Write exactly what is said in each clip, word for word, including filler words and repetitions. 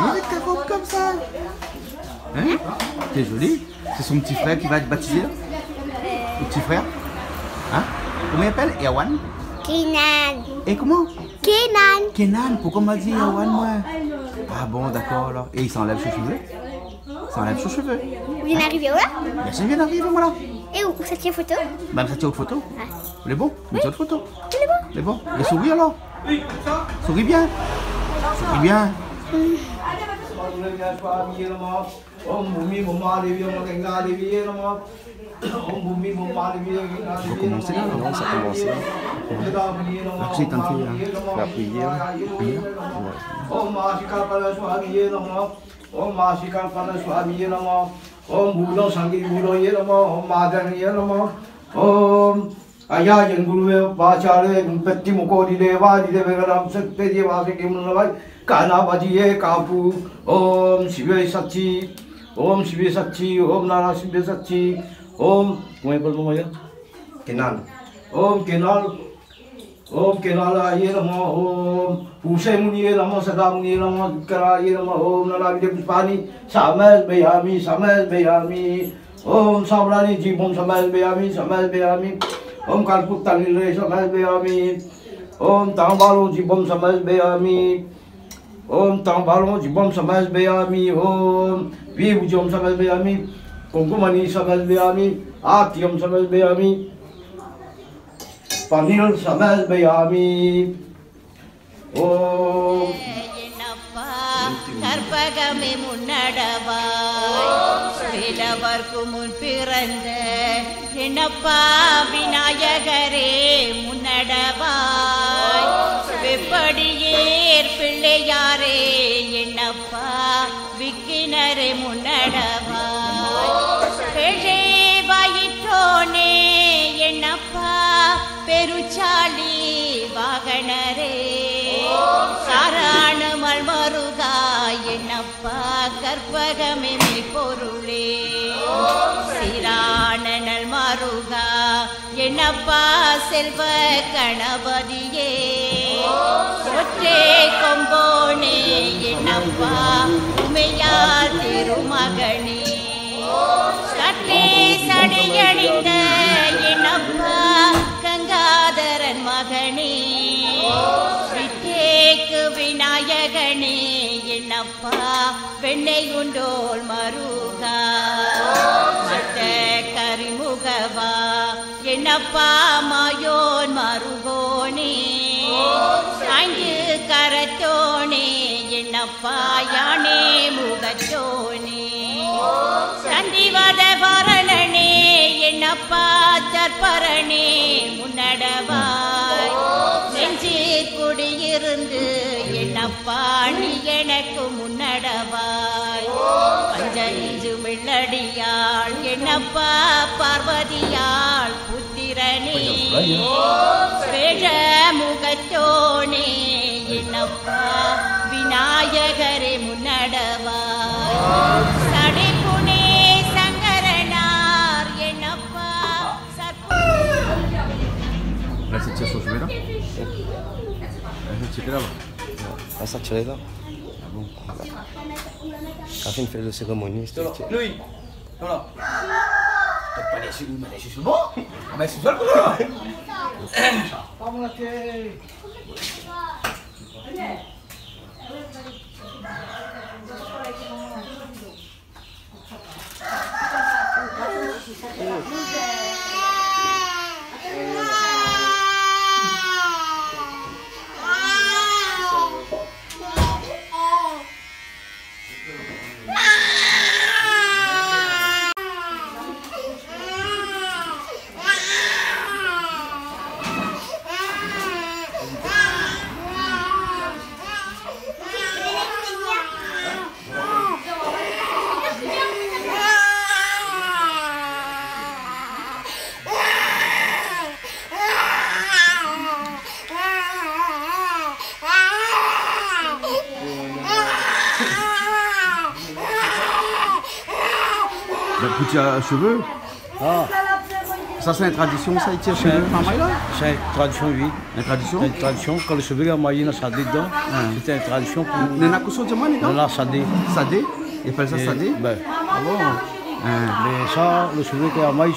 Arèt ta rob konmsa. Hein ? T'es jolie. C'est son petit frère qui va être baptisé, là ? Le petit frère ? Hein ? Comment il appelle ? Erwan ? Kenan. Et comment ? Kenan. Kenan, pourquoi on m'a dit Erwan, moi ? Ah bon, d'accord, alors. Et il s'enlève ses cheveux ? Ça enlève son cheveu. Ou vien arivé, ouais ? Bien sûr, il vient d'arriver, voilà. É ou, ou sa tir foto ? Madame, sa tir foto. Ouais. Lé bon ? Oui. Mèt sa foto. Lé bon. Lé bon. Mé souri alor. Souri bien. Souri bien. Om Bhumi Bhuma Devi Namo, Ganga Devi Namo. Om Bhumi Bhuma Devi Namo, Ganga Devi Namo. Faut commencer là, non ? Ça commence là. Là, c'est un peu, hein. La prière. Prière. Ouais. Om Mahasi Kalpana Swamiye Namo. Om Mahasi Kalpana Swamiye Namo. Om Boulon Sanghi Boulon Ye Namo. Om Madan Ye Namo. Om Aya Yen Guru Ve Vachare Petti Mukho Di Deva Di Deva Garam Sekte Deva Sekte Munavai Kana Baji Ye Kapu. Om Shive Sakti. Om Shive Sakti. Om Nara Shive Sakti. Om, comment il appelle, maman, là ? Kenan. Om Kenan. Om Kerala Ye Namo, Om Puse Muni Ye Namo, Sada Muni Ye Namo, Kara Ye Namo, Om Nana Vide Puspani, Sames Beyami, Sames Beyami, Om Samrani Jibom Sames Beyami, Sames Beyami, Om Kalput Tanile Sames Beyami, Om Tambalo Jibom Sames Beyami, Om Tambalo Jibom Sames Beyami, Om Vivu Jibom Sames Beyami, Kongkumani Sames Beyami, Ati Om Sames Beyami, Panil Sames Beyami. Om. என் அப்பா கற்பகமே முன்னடவாய், வேலவர்க்கு முன் பிறந்த என் அப்பா விநாயகரே முன்னடவாய், வெப்படியேர் பிள்ளையாரே என் அப்பா விக்கினரே முன்னடவாய். பேழை வயிற்றோனே என் அப்பா பெருச்சாளி வாகனரே. காராண மல் மருகா என் அப்பா கற்பகமே மெய் பொருளே. சீரான நல் மருகா என் அப்பா செல்வ கணபதியே. ஒற்றை கொம்போனே என் அப்பா உமையாள் திருமகனே. கட்டை சடையணிந்த என் அப்பா கங்காதரன் மகனே. விட்டேக்கு விநாயகனே என் அப்பா வெண்ணெய் உண்டோல் மருகா, மத்த கரிமுகவா, என் அப்பா மாயோன் மருகோனே, ஐந்து கரத்தோனே, என் அப்பா யானே முகத்தோனே, சண்டிவத பரணனே, என் அப்பா தற்பரனே, முன்னடவாய். நெஞ்சிற் குடியிருந்து, என் அப்பா நீ எனக்கு முன்னடவாய். பஞ்ச இஞ்சு மெல்லடியாள், என் அப்பா பார்வதியாள் புத்திரனே. பேழ முகத்தோனே, என் அப்பா விநாயகரே முன்னடவாய். சடைப்புனே சங்கரனார், என் அப்பா Là, c'est tiré sur celui-là ? Là, c'est tiré là-bas. Ah, sa tiré la. Ah bon ? La fin fé la sérémoni, sé tiré. Louis, voilà. T'as pas laissé Louis, m'a laissé sur le banc. Ah, mais c'est ça le problème. La poudre à cheveux ? Ah. Sa sé in tradision, sa, i tir shové par may la ? Sé in tradision, oui. In tradision ? Sé in tradision. Kan lo shové la mayé, na sadé dedan. Sé in tradision pou... Néna kosa, di amoin, néna ? Néna sadé. Sadé ? I apèl sa sadé ? Ah bon ? Mé sa, lo shové la mayé,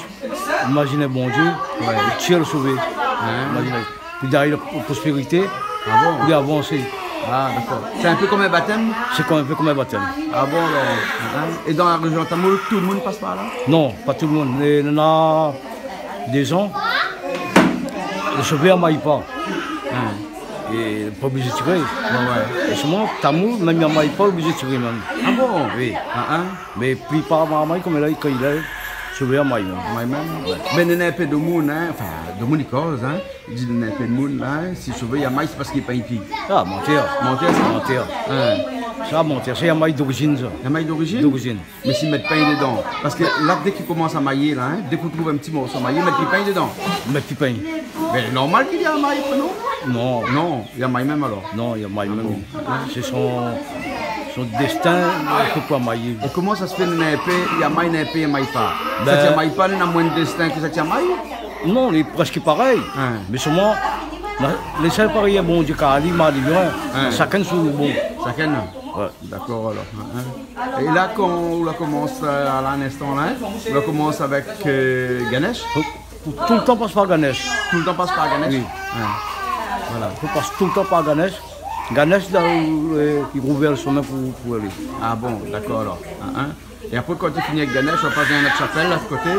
imazine Bondié, i tir lo shové. Imazine. Pou dèrièr la prospérité. Ah bon ? Pou avansé. Ah, dakor. Sé in pé kom in batèm ? Sé kom, in pé kom in batèm. Ah bon, alor. É dan la réjion tamoul, tout lo moun i pas par la ? Non, pa tout lo moun. Mé néna dé zan, lo shové la may pa. É pa oblizé tiré. É souvan, tamoul, mèm i may pa, oblizé tiré mèm. Ah bon ? Oui. Mé plipar la may, kom la, kan i lé, shové la may mèm. May mèm ? Mé néna in pé domoun, anfin, domoun i koz, i di néna in pé domoun la, si shové la may, sé parské i pingn pi. Ah, mantèr. Mantèr, sa ? Mantèr. Sa, mantèr. Sa, la may dorizine, sa. La may dorizine ? Dorizine. Mé si mèt pingn dedan. Parské la, dèk i komans a mayé la, dèk ou trouv in ti morso mayé, mèt pi pingn dedan. Mèt pi pingn. Mé normal ki la may, non ? Non. Non, la may mèm alor. Non, la may mèm. Ah bon. Sé son, son dèstin, i fo pa mayé. É koman sa sé fé, néna in pé la may, néna in pé la may pa ? Sa ki la may pa, néna moin dèstin ke sa ki la may ? Non, lé prèsk parèy. Mé souvan, la, lé sèl parèy, Bondié, kari, mari, vrin. Shakinn son bon. Shakinn. Ouais. Dakor, alor. É la, kan ou la komans, euh, a linstan la, ou la komans avèk, euh, Ganesh ? Fo, fo toultan pas par Ganesh. Toultan pas par Ganesh ? Oui. Voilà. Fo pas toultan par Ganesh. Ganesh, la, euh, i rouvèr lo shomin pou, pou alé. Ah bon, dakor, alor. É apré, kan ou fini avèk Ganesh, ou pas dann in not shapèl, la, koté ?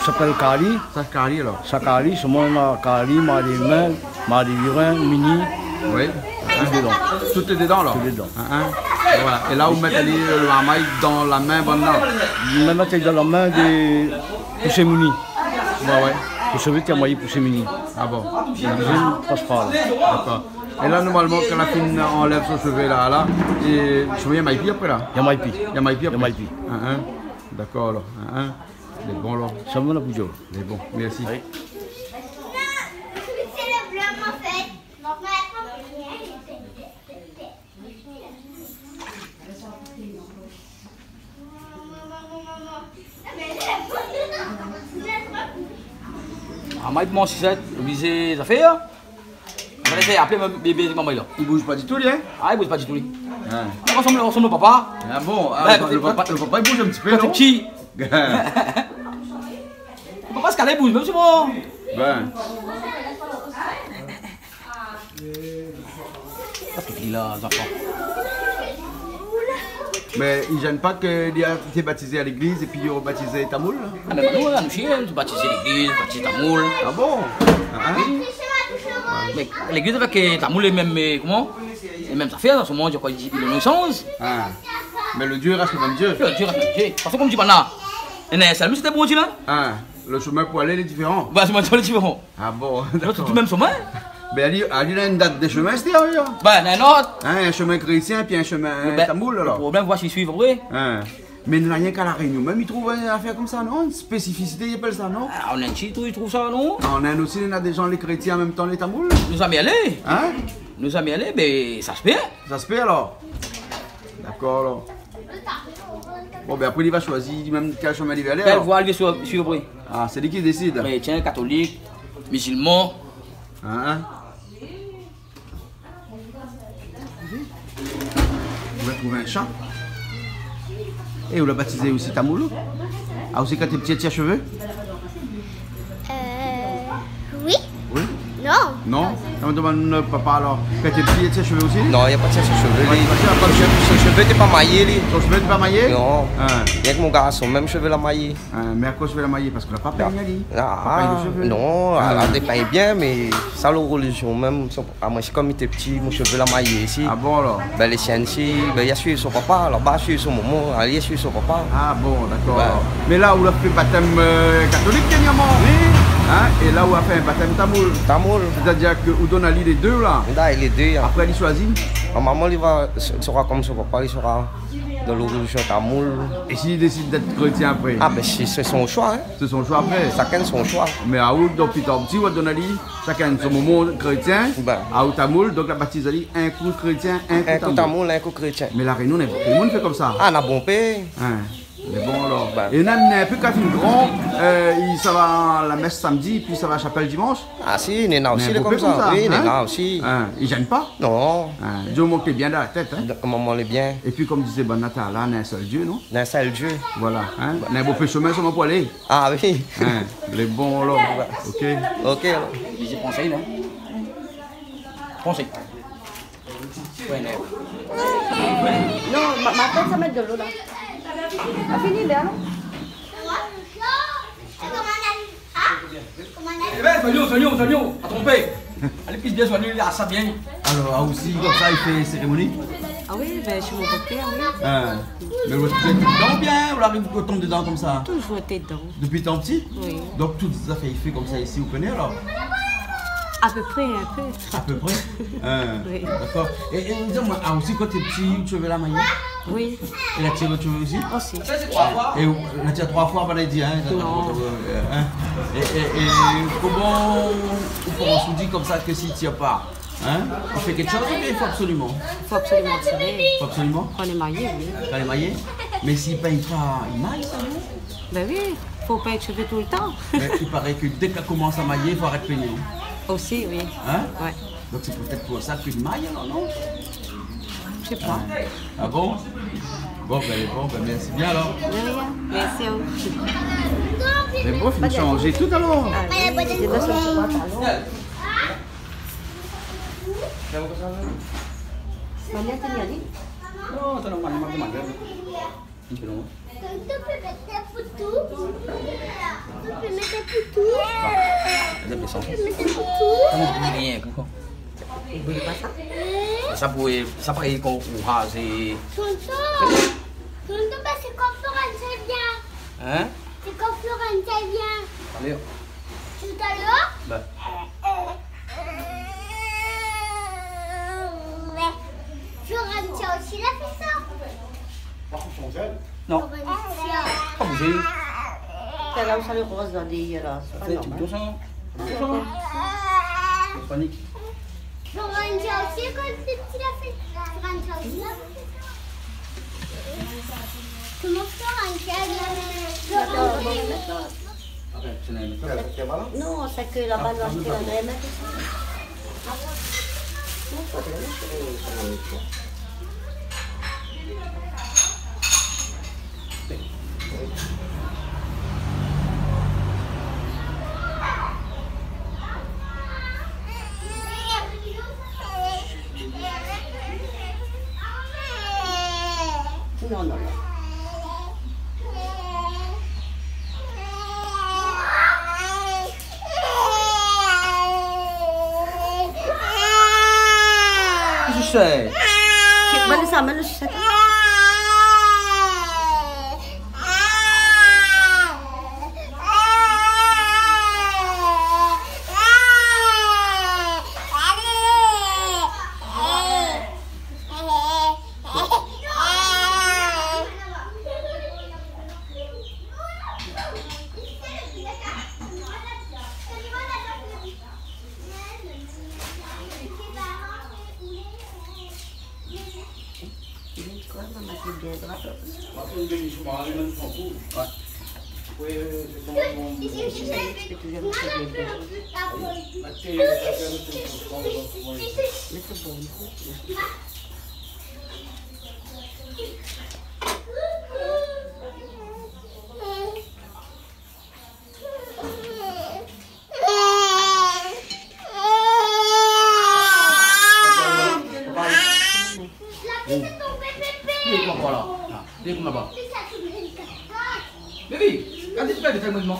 Shapèl Kali. Sa Kali, alor ? Sa Kali, sé moin, na Kali, Mari Mèl, Mari Vrin, Mini. Oui. Tout dedan. Tout lé dedan, alor ? Tout lé dedan. Voilà. É la, ou mèt ali, euh, la may dan la min bann la ? Mèm mèt dan la min de, pou sé Mini. Ouais, ouais. Pou shové té mayé pou sé Mini. Ah bon ? Dé zan, pas par la. Dakor. É la, normalman, kan la fine anlèv son shové la, la, é shové la may pi apré la ? La may pi. La may pi apré. La may pi. Dakor, alor. Lé bon, alor. Sa va, la, pou djé. Lé bon. Mèrsi. Oui. Ah, may, mon sisèt, oblizé zafèr. Sa lé fé, apré, mèm bébé, maman, la. I bouz pa ditou, li, hein ? Ah, i bouz pa ditou, li. Ah. Ou ressanm, ou ressanm lo papa. Ah bon ? Ah, lo papa, lo papa, i bouz in ti pé, non ? Kan té pti. Lo papa, sé kan li bouz, mèm si bon. Ben. Sa tout li la, zanfan. Mé i zèn pa ke li la été batizé a légliz épi li robatizé tamoul, la ? Ah, mé nou, la, nou shé, nou batizé légliz, batizé tamoul. Ah bon ? Ah, hein ? Oui. Mé légliz avèk, euh, tamoul, lé mèm, euh, koman ? Lé mèm zafèr, an se moman, mi kroi, i di, i done in sans. Ah. Mé lo Dié i rès lo mèm Dié. Lo Dié i rès lo mèm Dié. Parske, kom di banna, néna in sèl, mé sé Bondié, la. Ah. Lo shomin pou alé lé diféran. Ba, shomin pou alé lé diféran. Ah bon, dakor. Sé tout mèm shomin. Ben, ali, ali, néna in dat de shomin, sété, hein. Ben, néna in ot. Hein, in shomin krétien, épi in shomin tamoul, alor. Lo problèm, va suiv, suiv, oui. Hein. Mé na rienk a La Rényon mèm i trouv in afèr komsa, non ? In spésifisité, i apèl sa, non ? Ah, an Inn, i trouv, i trouv sa, non ? An Inn osi, néna dé zan lé krétien an mèm tan lé tamoul. Nou la zamé alé. Hein ? Nou la zamé alé, ben, sa sé bien. Sa sé bien, alor. Dakor, alor. Bon, ben, apré, li va shoizi li mèm kèl shomin li vé alé, alor. Kèl voi li vé suiv, suiv, oui. Ah, sé li ki désid. Krétien, katolik, mizilman. Hein, hein. Ou la trouv in sha. É ou la batizé osi tamoul ? Ah, osi, kan té pti, té shové ? Euh, oui. Oui ? Non. Non ? Sa mi domann papa, alor. Kan té pti, té shové osi ? Non, la pa ti shové, li. Son shové té pa mayé, li. Son shové té pa mayé ? Non. Hein. Rienk mon garson, mèm shové la mayé. Hein, mé akoz shové la mayé ? Parske la pa pingn ali. Ah, pa pingn lo shové. Non, la té pingn bien, mé sa, lo relizion mèm, son Ah, moin, sé kom mi té pti, mon shové la mayé isi. Ah bon, alor ? Ben, lé sien isi, ben, li la suiv son papa, laba, suiv son momon, ali, li la suiv son papa. Ah bon, dakor. Ben. Mé la, ou la fé batèm, euh, katolik dèrnièrman ? Oui. Hein ? É la, ou la fé in batèm tamoul ? Tamoul. Sétadir ke ou done ali lé dé, la ? Da, lé dé, hein. Apré, li shoizi ? Normalman, li va, sra kom son papa, li sra dan lo relizion tamoul. É si li désid d'èt krétien apré ? Ah, ben, sé, sé son shoi, hein. Sé son shoi apré. Shakinn son shoi. Mé aou, donk, piti a piti, ou la done ali, shakinn son momon krétien, ben, aou tamoul, donk la batiz ali, in kou krétien, in kou tamoul. In kou tamoul, in kou krétien. Mé La Rényon, ninport kèl moun i fé komsa. Ah, na bonpé. Hein. Mé bon, alor. Ba. É néna, néna in pé kan fine gran, euh, i sava la mès samdi, pi sava shapèl dimansh. Ah si, néna osi, lé konmsa. Mé in pé konmsa, oui, hein ? Néna osi. Hein, i zèn pa ? Non. Hein, di moman ke lé bien dan la tèt, hein ? Di moman lé bien. Épi, konm dizé bann-la, néna in sèl Dié, non ? Néna in sèl Dié. Voilà, hein ? Néna in bopé shomin solman pou alé. Ah oui. Hein, lé bon, alor. Ok. Ok, alor. Lé konsèy, non ? Konsèy. Ouais, non. Non, ma, ma tèt, sa mèt dolo la. La fini, la, non ? Eh ben, soignons, soignons, soignons. A tronpé. Alé, pis bien soigné, la sa bien. Alor, ah, osi, konmsa, i fé sérémoni ? Ah oui, ben, shé mon bopèr, oui. Hein. Mé ou lé toultan dedan oubien ou la ariv o tonm dedan konmsa ? Toujour été dedan. Dopi tan pti ? Oui. Donk tout zafèr i fé konmsa isi, ou koné alor ? A pé pré, in pé. A pé pré ? Hein, oui. Dakor. É, é di amoin, ah, osi, kan té pti, ou té vé la mayé ? Oui. É la tir out shové osi ? Osi. É ou, la tir troi foi, pa la di, hein ? Non. Euh, hein ? É, é, é koman ou pans, ou di konmsa ke si i tir pa, hein, i fé kékshoz oubien i fo absoliman ? Fo absoliman tiré. Fo absoliman ? Kan lé mayé, oui. Kan lé mayé ? Mé si i pègn pa, i may sa, non ? Ben oui, fo pègn shové toultan. Mé i paré ke dèk la komans a mayé, fo arèt pègné. Osi, oui. Hein ? Ouais. Donk sé pétèt pou sa ke i may, alor, non ? Je sais pas. Ah bon ? Bon, ben, bon, ben, mèrsi bien, alor. De rien. Merci à vous. Mé bon, fine shanjé tout, alor. Ah oui, c'est dans son pantalon. Manièr, t'as mis à dire ? Non, attends, non, manièr, manièr. Tonton, ou pé mèt in poutou ? Ou pé mèt in poutou ? Ou pé mèt in poutou ? Ou bril pa sa ? Sa pou, sa parèy kan ou razé. Tonton, tonton, ben sé kan Florence i vien. Hein ? Sé kan Florence i vien. Talèr. Talèr ? Ben. Florencia osi la fé sa. Non. Florencia. Pa bouzé. Talèr ou sa lé roz la, dèyèr la. Fé in ti pé sa. Panik. Florencia osi, kan té pti la fé. Florencia osi la fé sa. Koman Florencia la fé ? Non, sé ke la bann la fé la mèm. Non, non, non. Sucette. Mèt sa, mèt lo sucette. Lé konm laba. Bébé, gard si ou pé fé in mouvman.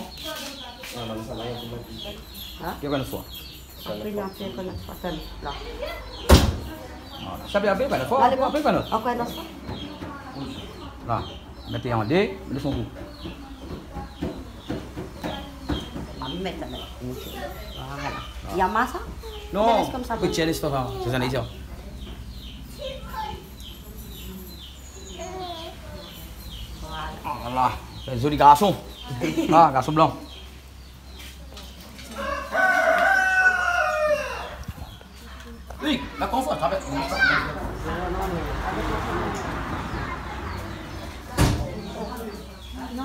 Hein ? Fé in foi. Apré, non, fé in foi. Atann, la. Voilà. Sa bien, apré, in foi. Alé, bon. Apré, in foi. Ankor in foi. La. Mèt an dé, mèt son kou. Ah, mèt, mèt. Voilà. Voilà. Lé mèt sa ? Non. Mèt konmsa, bon. Sé sa, lé sa. Voilà. Voilà. Sé in zoli garson. Ah, garson blan. Oui, la konfort, avèk. Sa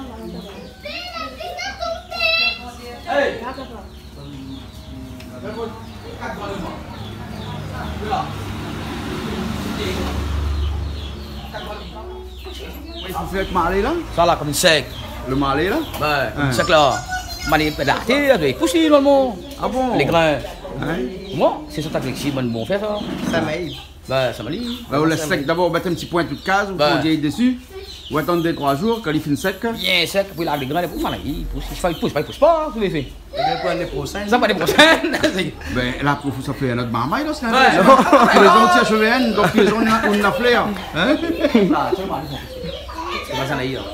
fé avèk malé la ? Sa la, konm in sèk. Lo malé la ? Bin, konm in sèk la. Malé pédaté, la, i pous li, normalman. Ah bon ? Lé grin. Hein ? Bon, sé sa, ta fé isi, bann bon fé sa. Sa mayi. Bin, sa mali. Bin, ou lès sèk dabor, ou mèt in ti poin tout kaz, ou fé dési. Ou atann dé, troi zour, kan li fine sèk. Bien sèk, pi larg lé grin, pou fé, i pous, i pous, i pous pa, koman i fé ? Ébin, pou lané proshèn. Sa, pou lané proshèn. Bin, la, pou sa fé in not marmay, la, sé in... Tou lé zan, ou tir shové, donk tou lé zan, ou na, ou na flèr. Hein ? La, ti oi, Marie, sé pa sa, la.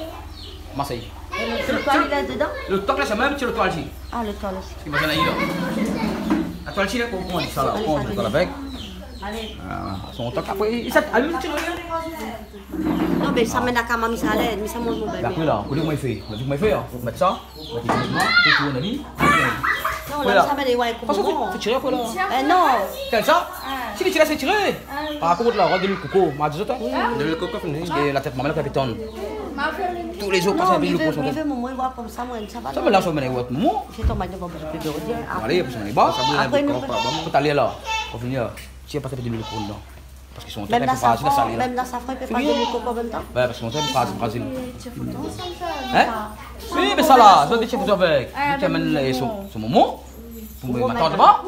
Marseille. Lo toil, li lé dedan ? Lo toil, la, sé mèm, sé lo toil, si. Ah, lo toil osi. Sé pa sa, la. La toil, si, la, pou pran sa, la, pran sa avèk. Alé. Ah, son toc, apré, i sa, alé, ti oi. Non, mé sa, mé na ka mami sa, alé, mé sa, mon, mon bébé. Apré, la, koté koman i fé ? Ou la vi koman i fé, hein ? Ou mèt sa, ou mèt li dousman, ou tourn ali. Non, la, sa va alé, ouais, koman ? Parske fo, fo tiré apré, la. Eh, non. Kèl sa ? Si li tir, sé tiré. Par kont, la, rod de luil koko, ma di zot, hein. Oui, oui. De luil koko, fini. Parske la tèt momon, la, kapitan. Tou lé zour, pas in luil koko. Non, mé i vé, i vé, momon, i voi konmsa, moin, sa va. Sa, mé la, sa, mé la, momon. Sé tonm, mé bon, je peux te redire. Alé, apré, sa, mé la, bon. Apré, nou, fo alé, la. Fo fini, la. Tir pa in pé de luil koko dedan. Parske son tèt, mèm la, sa fé pa, mèm la, sa fé pa de luil koko an mèm tan. Ouais, parske son tèt, pa, sé Brésil. Hein ? Oui, mé sa la, sa, dési, fo avèk. Ah, li amèn, euh, son, son momon. Pou ma tant, ba.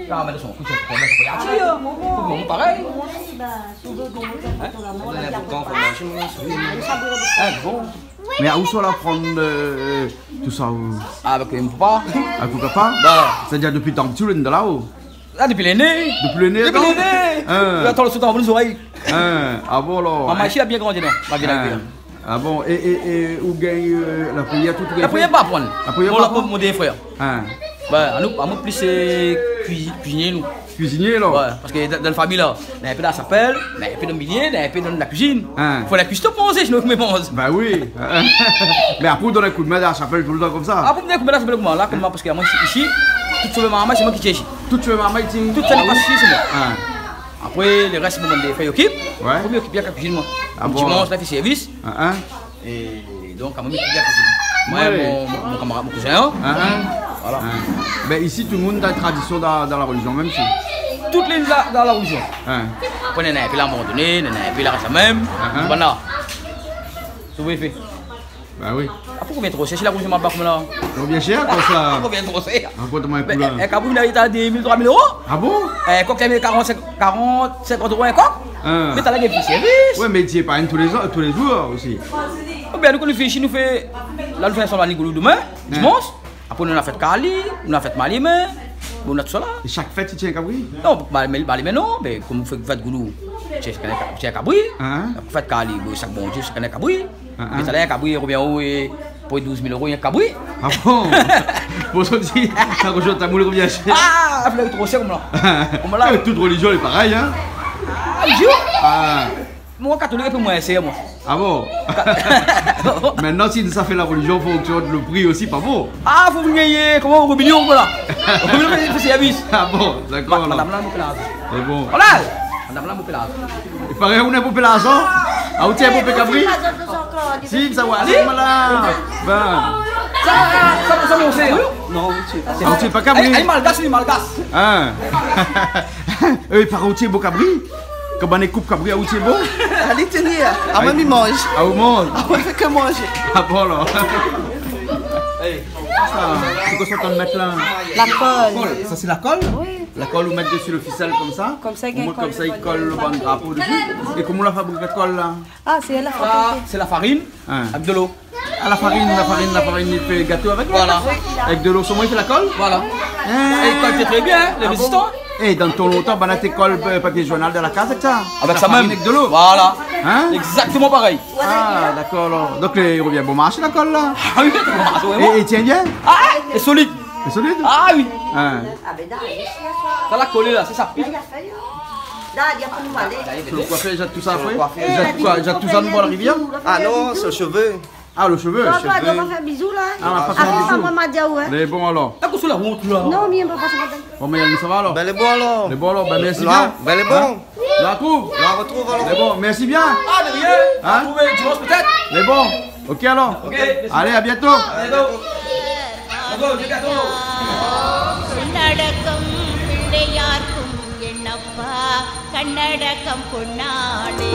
La, mé son kou, sé pou, pou, pou, parèy. Hein ? Hein, bon. Mé ousa ou la aprann, euh, tout sa, ou ? Avèk, euh, mon papa. Avèk out papa ? Ba. Sétadir dopi tan pti ou lé dan la-o ? Ah, dopi lé né. Dopi lé né, non ? Dopi lé né. Hein. Li atann lo son tanbou dan zorèy. Hein, ah bon, alor. Momon isi la bien grandi, non ? Ma vi la bien. Ah bon, é, é, é ou gingn, euh, la priyèr, tout ? La priyèr, pa aprann. La priyèr, pa aprann ? Mon dé frèr. Hein. Bin, anou, anou plis, euh, kui-, kuizinié, nou. Kuizinié, la ? Ouais, parske dan, dan la fami, la, na in pé la shapèl, na in pé dan lo milié, na in pé dan la kuizine. Hein. Fo la kuizine pou manzé, sinon koman i manz ? Ba oui. Mé apré, ou donn in koudmin dan la shapèl toultan konmsa. Apré, ou donn in koudmin dan la shapèl, koman ? La, koman, parske moin, isi, isi, tout shové marmay, sé moin ki tir isi. Tout shové marmay, i tir. Tout sa, ah oui, sé moin. Hein. Apré, lo rès, mon bann dé frèr i okip. Ouais. Apré, mi okip bien la kuizine, moin. Ah bon ? Dimansh, la fé sèrvis. Hein, hein. É donk, amoin, mi fé bien la kuizine. Moin, ouais, mon, mon, mon kamarad, mon kouzin, hein. Hein, hein. Voilà. Hein. Bin, isi, tout lo moun na tradision dan, dan la relizion, mèm si. Tout lé dan, dan la relizion. Hein. Apré, néna in pé la abandoné, néna in pé la rès la mèm. Hein, hein. Voilà. Sa ou vé fé. Ba oui. Apré, konbien tro shèr, si la relizion ma ba konm la ? Konbien shèr, konmsa ? Konbien tro shèr ? Rakont amoin in kou la. Mé, euh, in kabri, la, li lé a dé mil, troi mil éro. Ah bon ? In kok, la, mé karant, karant, sinkant éro in kok. Hein. Mé talèr, i fé sèrvis. Ouais, mé i tir pa inn tou lé zour, tou lé zour osi. Oubien nou, kan nou fé isi, nou fé, la, nou fé in sanblani goulou domin, dimansh. Apré, nou na fèt Kali, nou na fèt Malimé. Bon, nou na tout sa la. É shak fèt, i tir in kabri ? Non, Malimé, Malimé, non, mé konm nou fé fèt goulou, tir in kabri. Hein ? Fèt Kali, bon, shak bondié, shak in kabri. Hein, hein. Mé talèr, in kabri, i revien o, é, pou douz mil éro, in kabri. Ah bon ? Bon, sa di, sa rejoué ta moul, revien shèr. Ah, flèr tro shèr, konm la. Konm la. Eh, tout relizion lé parèy, hein ? Ah, relizion ? Ah. Moin, katolik, épi moin, sé moin. Ah bon ? Ka- Mintnan, si sa fé la relizion, fo ou tir lo pri osi, pa bon ? Ah, fo ou gingn, koman, o robinion, voilà. O robinion, fé, fé sèrvis. Ah bon, dakor, alor. Madam la, mon pé la. Sé bon. Voilà. Madam la, mon pé la. I paré ou néna bonpé larzan. Ah, ou tir bonpé kabri ? Si, sa va, alé, voilà. Bin. Sa, sa, sa, mon sèr. Non, ou tir pa. Ah, ou tir pa kabri. Ay, ay, malgash, li, malgash. Hein. Eh, i paré ou tir bon kabri. Kan bann i koup kabri, ou tir bon ? Alé, tini, hein. Ah, mèm i manz. Ah, ou manz ? Ah, ouais, fé ke manzé. Ah bon, alor. Eh, sa, sé koi sa ou mèt la ? La kol. Kol. Sa, sé la kol ? Oui. La kol, ou mèt dési lo fisèl konmsa. Konmsa, i kol. Ou mèt konmsa, i kol lo bann drapo dési. É koman ou la fabrik la kol la ? Ah, sé la farine. Sa, sé la farine, hein, avèk dolo. Ah, la farine, la farine, la farine, i fé gato avèk ? Voilà. Avèk dolo solman, i fé la kol ? Voilà. Hein. É i kol tré, tré bien, hein, lé rézistan. Ah bon ? Eh, dan tan lontan, banna té kol, euh, papié journal dan la kaz avèk sa. Avèk sa mèm. La farine avèk dolo. Voilà. Hein ? Exactement parèy. Ah, dakor, alor. Donk, euh, i revien bon marshé, la kol la. Ah oui, bon marshé, vraiment. É, é i tien bien ? Ah, lé solid. Lé solid ? Ah oui. Hein. Sa la kolé la, sé sa. La, li la fé, la, li la fé nou alé. Sé lo koifèr, i zèt tout sa apré ? I zèt koi ? I zèt tout sa dan la rivièr ? Ah non, sé lo shové. Ah, lo shové. Toi, toi, nou va fé bizou la. Ah, nou va fé bizou. Apré, moin, ma di aou, hein. Lé bon, alor. Ah, kosa la ont la ? Non, mi, nou va pa sa. Bon, mé sa va, alor ? Bin, lé bon, alor. Lé bon, alor. Bin, mèrsi bien. Bin, lé bon. Hein ? Nou artrouv. Nou artrouv, alor. Lé bon, mèrsi bien. Ah, de rien. Hein ? Artrouv dimansh, pétèt. Lé bon. Ok alors. Ok. Allez, à bientôt. À bientôt. Bravo, à bientôt. கர்நாடகம் பிள்ளையார்க்கும் என்னப்பா, கர்நாடகம் பொன்னாளே.